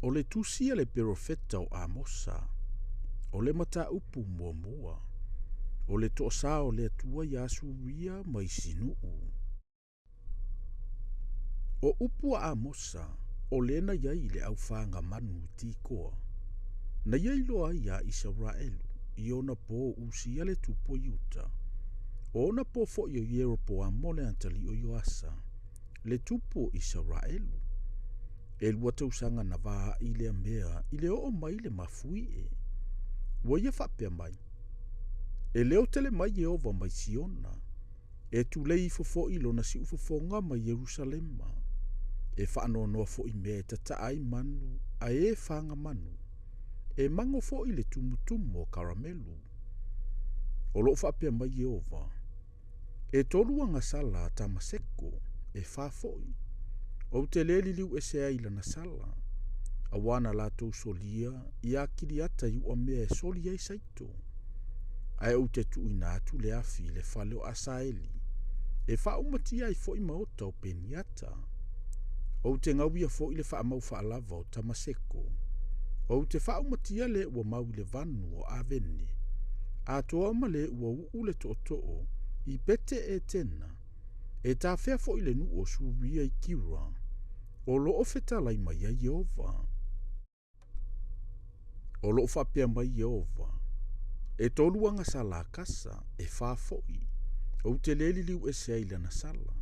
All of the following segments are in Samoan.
O le tusi a le perofeta o Amosa, o le mataupu muamua, o le toasā o le Atua iā Suria ma isi nuu. O upu a Amosa, o le na iai i le aufaga manu i Tikoa, na ia iloa ai iā Isaraelu, i ona po o Usia le tupu o Iuta, o ona po foi o Ieropoamo le atalii o Ioasa, le tupu o Isaraelu. E 2 tausaga na vaai lea mea i le oo mai le mafuie. Ua ia faapea mai, e leo tele mai Ieova mai Siona, e tulei ifo foi lona siufofoga mai Ierusalema, e faanoanoa foi mea e tataa ai manu a e faga manu, e mago foi le tumutumu o Karamelu. O loo faapea mai Ieova, e 3 agasala a Tamaseko, e 4 foi. Ou te le liliu ese ai lana sala, auā na latou solia ia Kiriata i uamea e soli ai saito. Ae ou te tuuina atu le afi i le fale o Asaeli, e faaumatia ai foi maota o Peniata. Ou te gauia foi le faamau faalava o Tamaseko. Ou te faaumatia le ua mau i le vanu o Avene, atoa ma le ua uu le tootoo i Pete Etena, e tafea foi le nuu o Suria i Kira, o loo fetalai mai ai Ieova. O loo faapea mai Ieova, e 3 agasala a Kasa, e 4 foi, ou te le liliu ese ai lana sala,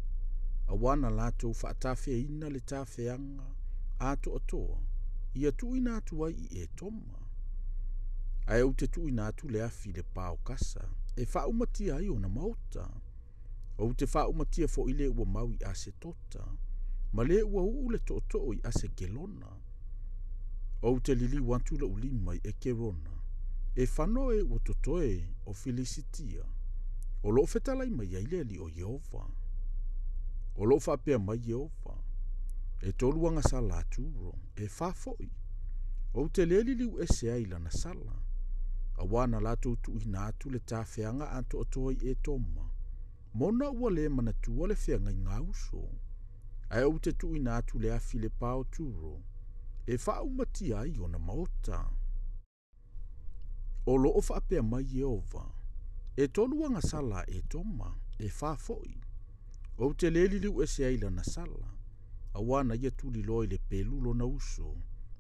auā na latou faatafeaina le tafeaga atoatoa, ia tuuina atu ai i Etoma. Ae ou te tuuina atu le afi i le pa o Kasa, e faaumatia ai ona maota. Ou te faaumatia foi le ua mau i Asetota, ma le ua uu le tootoo i Asekelona. Ou te liliu atu lou lima i Ekerona, e fano e ua totoe o Filisitia, o loo fetalai mai ai le alii o Ieova. O loo faapea mai Ieova, e 3 agasala a Turo, e 4 foi. Ou te le liliu ese ai lana sala, auā na latou tuuina atu le tafeaga atoatoa i Etoma, mona ua le manatua le feagaiga uso. Ae ou te tuuina atu le afi le pa o Turo, e faaumatia ai ona maota. O loo faapea mai Ieova, e 3 agasala a Etoma, e 4 foi. Ou te le liliu ese ai lana sala, auā na ia tuliloa i le pelu lona uso,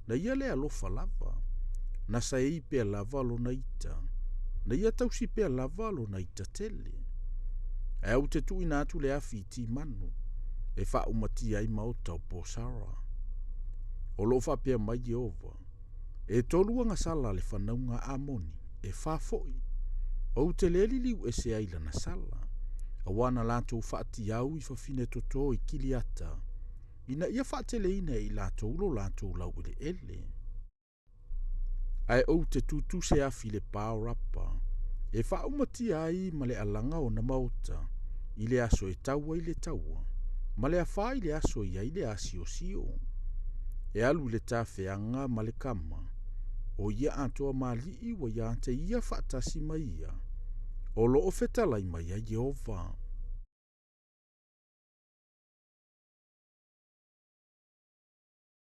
na ia le alofa lava, na saei pea lava lona ita, na ia tausi pea lava lona ita tele. Ae ou te tuuina atu le afi i Timanu, e faaumatia ai maota o Posara. O loo faapea mai Ieova, e 3 agasala le fanauga a Amoni, e 4 foi. Ou te le liliu ese ai lana sala, auā na latou faatiau i fafine toto i Kiliata, ina ia faateleina e i latou lo latou laueleele. Ae ou te tutuse afi le pa o Rapa, e faaumatia ai ma le alaga ona maota, i le aso e tau ai le taua, ma le afā i le aso i ai le asiosio. E alu i le tafeaga ma le kama, o ia atoa malii ua ia te ia faatasi mai ia, o loo fetalai mai ai Ieova.